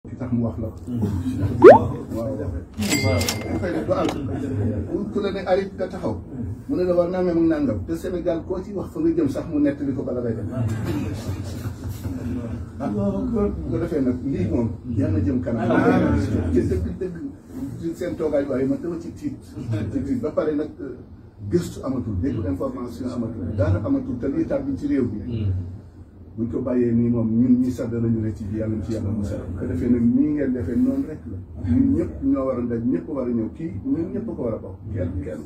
ki tax mu wax la. waaw waaw. dafay def ba àgg. ku la ne arrêté nga taxaw. mu ne la war naa mel ni nangam te Sénégal koo ci wax fa nga jëm sax mu nettali ko bala ngay dem. ah ko defee nag lii moom yàlla na jëm kanam. te dëgg seen toogaay waaye man dama ci tiit. ba pare nag gëstu amatul dégg information amatul daana amatul te lii tàbbi ci réew bi. buñ ko bàyyee nii moom ñun ñi sadd nañu ne ci bi yàlla ci yàlla musal ko defee nag nii ngeen defee noonu rek la ñun ñëpp ñoo war a ndaj ñëpp war a ñëw kii ñun ñëpp ko war a bokk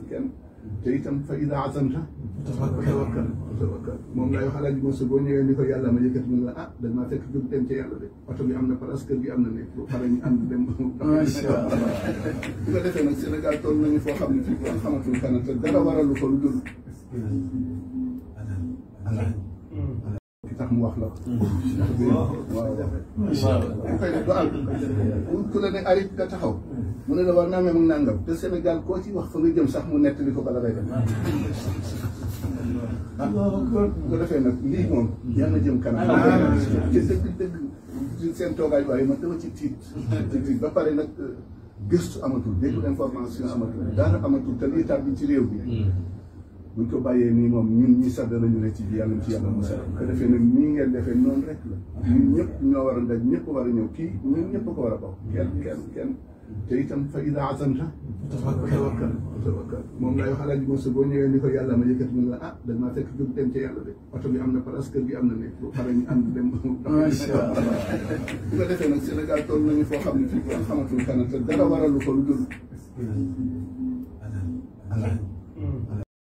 kenn te itam fa ida azamta tawakkal moom lay wax Alaaji Moussa boo ñëwee ni ko yàlla ma yëkkati mun la ah dañ maa fekk jóg dem ca yàlla de oto bi am na place kër gi am na nekk xale ñu ànd dem bu ko defee nag Sénégal toll nañu foo xam ne fii ko xamatul kana te dara waralu ko lu dul ki tax mu wax la. waaw dafay def ba àgg. ku la ne arrêté nga taxaw. mu ne la war naa mel ni nangam te Sénégal koo ci wax fa nga jëm sax mu nettali ko bala ngay dem. ah ko defee nag lii moom yàlla na jëm kanam. te dëgg seen toogaay waaye man dama ci tiit. ba pare nag gëstu amatul dégg information amatul daana amatul te lii tàbbi ci réew bi. buñ ko bàyyee nii moom ñun ñi sadd nañu ne ci bi yàlla ci yàlla musal ko defee nag nii ngeen defee noonu rek la ñun ñëpp ñoo war a ndaj ñëpp war a ñëw kii ñun ñëpp ko war a bokk kenn te itam fa ida azamta tawakkal moom lay wax Alaaji Moussa boo ñëwee ni ko yàlla ma yëkkati mun la ah dañ maa fekk jóg dem ca yàlla de oto bi am na place kër gi am na nekk xale ñu ànd dem bu ko defee nag Sénégal toll nañu foo xam ne fii ko xamatul kana te dara waralu ko lu dul